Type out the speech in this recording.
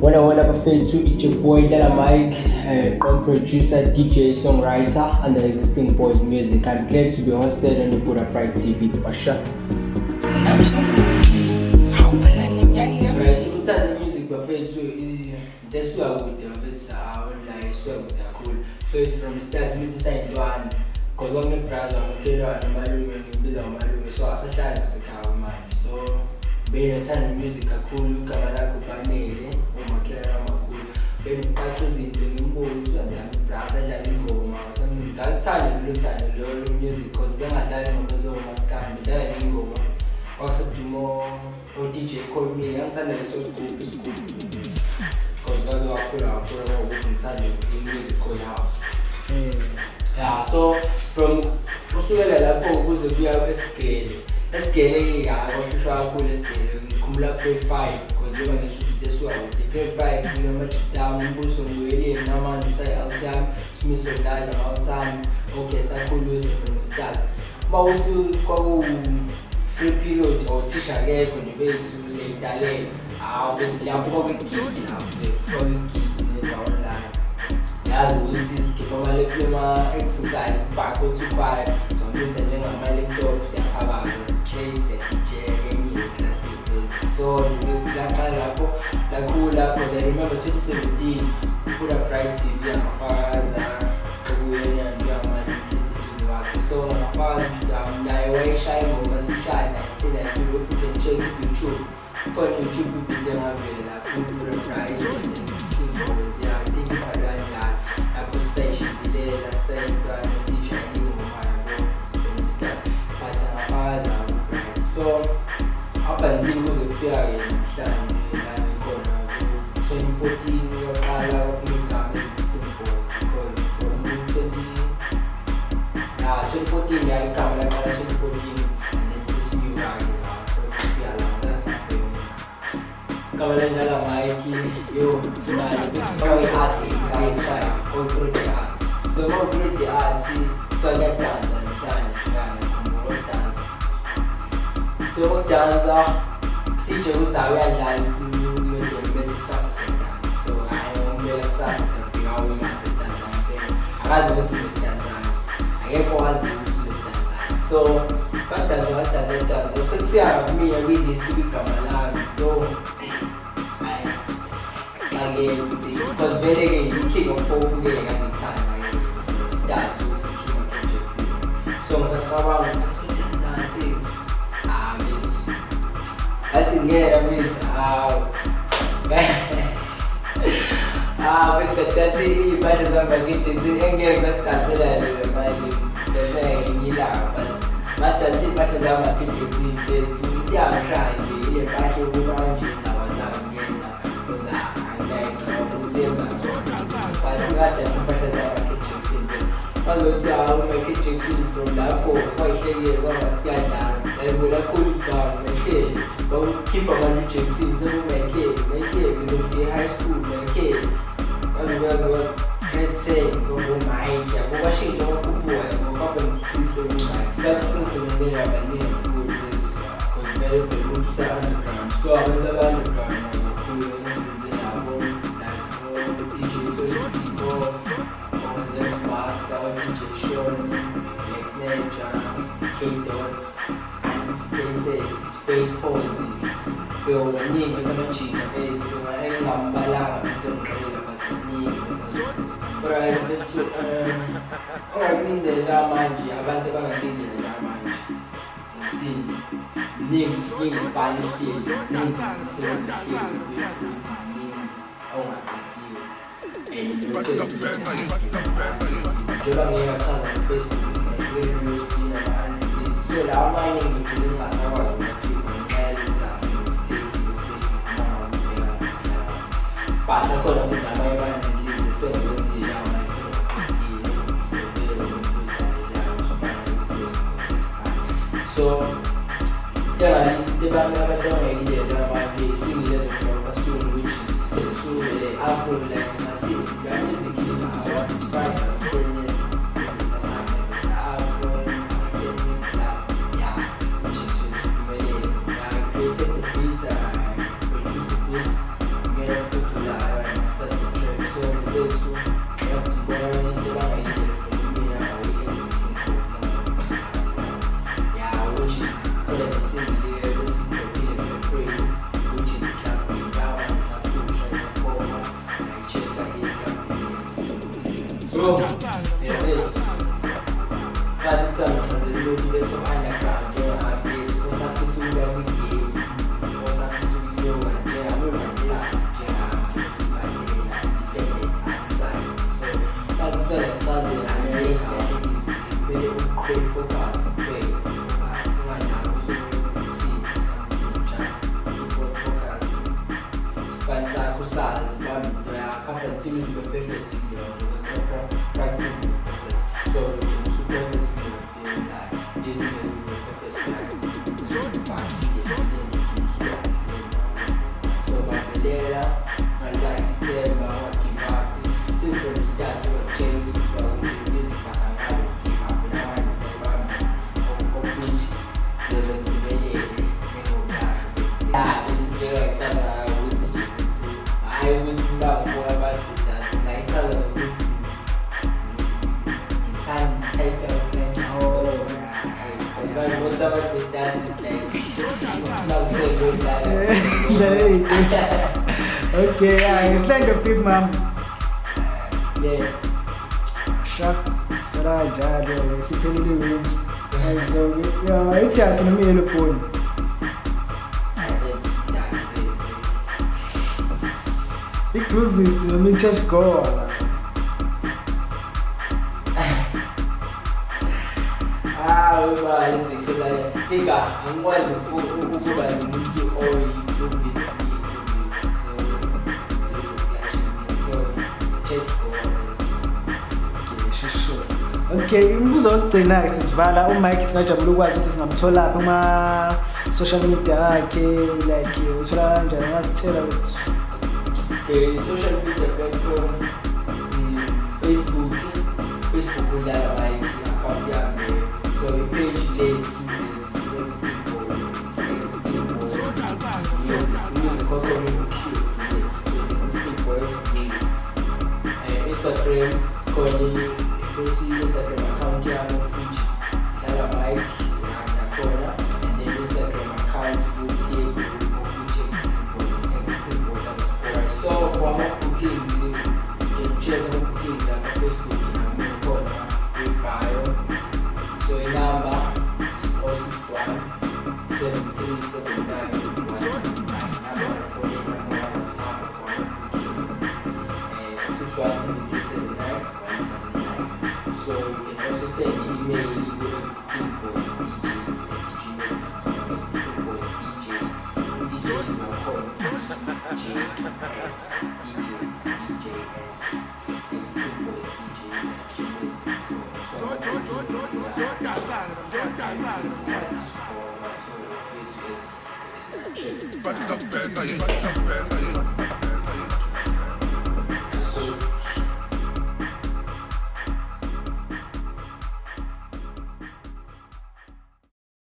Hola hola bafethu, it's your boy Dlala Mike, gqom producer, DJ, songwriter under Existing Boys Music. I'm glad to be hosted on the Buddha Pride TV. Washa. Right, uthanda music bafethu, into esuka kude bafethu, awulayo isuka kude kakhulu. So it's from stars umuntu esayintwana. Because kwakune-brother wamakhelwane, umalume, ngimbiza ngomalume, so asahlali ngasekhaya manje. So benothanda music kakhulu, igama lakho uBanele, umakhelwane wamakhulu. Benokuqaqa izinto ngimbuze ukuthi kanjani ubrother adlala ingoma or something. Ngaluthanda lolo thando lolo music because bengadlali ingoma ezomaskandi, bedlala ney'ngoma. Kwakusedumo o-DJ Call Me, ngangithanda leso sigubhu isigubhu. Because kwaze wakhula kakhulu ukuthi ngithande i-music house. Yeah, so from kusukela lapho kuze kuya esigele. Esigele-ke kwahlushwa kakhulu esigele. Ngikhumbula grade 5 because njengoba ngisho ukuthi lesuka kude. Grade 5 nginamajita umbuso ngibuyelile namanje usayi-out yami, Simiso Dladla out yami. Okay, sakhuluza from the start. Uma kuthi kwaku free period or thisha akekho nje bethu siyayidalela. Hawu bese lapho kwakuyigidi lapho kwakuyigidi nezindawo lana. Yazi ukuthi sikhipha ama-exercise back o-2-5 sihambise njengama-laptop siyaphabaza straight siyajijeka enye eklasini. So nje bethi laqala lapho lakhula because I remember 2017 Buddha Pride TV angafakaza okuyena njengamanje wakhe. So ngafakaza naye wayeshaya ingoma sishaya naye sina if you can check YouTube. Khona YouTube video engavela lapho Buddha Pride and yeah, I think ibhalwe kanjalo. Lapho sisayishizilela sisayintwana siyishaya ingoma yabo from but angafakaza Bright. So up until kuze kufika-ke namhlanje la ngikhona ku-2014 kwaqala kwaphuma igama Existing Boys because from 20 yeah 2014, yeah, igama laqala 2014 and then sesinyuka-ke la sesifika la sasibheke igama leNdlala Mike yo kwakuyi-art grade 5 all the arts. So uma the arts kuthiwa kuyadansa namhlanje, ya, ngikhumbula ukudansa. So ukudansa sitshe ukuthi hayi uyadlala ukuthi bese kusasa siyadansa. So hhayi ngokumbela kusasa siyafika uma sidansa ngempela akazi ukuthi ngizodansayo, akekho owaziyo ukuthi ngizodansayo. So badansa badansa badansa sekufika kumina kwi-list kwigama lami yo hhayi xakeke ukuthi because vele-ke i-King of Pop-ke ngangithanda-ke start with Michael Jackson. So ngisacabanga ukuthi ngizodansa mfethu, ah mfethu athi ngena mfethu, hawu ah mfethu ngadansa iy'mpahla zami Michael Jackson engeke ngisadansela yona manje dansela ngelinye ilanga, but ngadansa iy'mpahla zami Michael Jackson mfethu iyangishaya nje ile mpahla yokuba kanje nabantu ngena because angeke ngicabanga ukuthi yenza, but ngadansa iy'mpahla zami Michael Jackson mfethu. Bazothi hawu Michael Jackson from lapho kwayihlekile kwangathi kuyadlala yabo lakhulu igama Michael bawukhipha manje uJackson seku-Michael Michael ngizofika e-high school Michael kwaze kwaze kwaze grade 10 ngoMike yabo kwashintsha kwakhuphuka yabo kwaba ngithise ku-Mike bathi sengisebenze nabaningi kakhulu because vele vele umuntu use-underground. So abantu aba-underground kakhulu engisebenze nabo like o-DJ Solitiko, o-Zex Master, o-DJ Sean, Black Major, K Dots, Anticipated, Space Pose, yo baningi bese amajita bese engingambalanga bese ngixolela but baningi bese. Alright, let's ongakulindela manje abantu abangakulindela manje ngithini mningi siningi isibani esihleli mningi umsebenzi ohleli futhi mningi ongaqediwe and njengoba ngike ngachaza ku-Facebook ukuthi ngahlukene u-USB nama-unreleased, so lawa amanye ngigcine ngingasakwazi ukuwakhipha ngenxa yalezi zathu ngi-state ku-Facebook uma ngabe ubheka, but akhona futhi namanye ama-unreleased esengiwenzile lawa manje sengaqedile vele computer la. So into abantu abangayilindela manje i-single ezo-drop-a soon, which is sesule afro, like ngathi la music spice experience afro music la, yeah, which is Siphumelele. I created the beats, I produced the beats, ngena ukucula. So, yes. Ngathi kuthiwa ngichazela umuntu bese underground njenga-artist osafisa ukuba kwi-game, osafisa ukunyuka njengamandela, njengasivalela independent outside. So, ngathi kuthiwa ngichazela is kumele uqhube focus, ubheke focus, unganaki ukuthi something, just keep on focus. Isipani sakho usazi, ubambe into yakho up until ube perfect kuleyo nto, because practice is perfect. So uzogcina usu-perfect kuleyo nto oyenzayo. Lezi ube perfect but so bambelela, ungalilahli ithemba, unga-give up. Since from the start ungakutshela ukuthi usuka music pasangalo give up namanje usayibamba, of which yoze ngiphumelele njengoqasho. Ya, indlela engichaza ngayo ukuthi nje ukuthi hhayi ukuthi bangibona abantu that ngayichaza ngokuthi ngithanda i-type yami. Ukuthi abantu bedansi like makuseyodlala. Dlala into. Okay, yeah, slang of Big Mama. Yeah. Sharp. Sala kanjalo siphelile wins. So yeah, i-dark noma i-yellow bone. That's dark, that's I-groovist noma i-church goer. Ah, uba izinto la inga angikwazi ukuba nomuntu oyi-groovist, so church goer. Okay, sure. Okay, umbuzo wokugcina-ke sizivala uMike, singajabula ukwazi ukuthi singamtholaphi kuma social media akhe, like uthola kanjani, ungasitshela ukuthi Okay, social media platform, Facebook, Facebook udlala Mike account yami. So i-page lethu is Existing Boys, Existing Boys Music, music also q so it's Existing Boys Music. Instagram khona i-Instagram account yami of which is Dlala Mike nakhona, and then Instagram account futhi of which Existing Boys, Existing Boys underscore. So for ama-bookings, you can check ama-bookings lapha Facebook nami khona kwi-bio. So i-number is 061 7379 199, number for number WhatsApp for ama-bookings, 061 7379 199. So you can also send email ku-existingboysdjs@gmail.com, existingboysdjs, DJs nakhona DJs, DJs, DJs, existingboysdjs@gmail.com. So for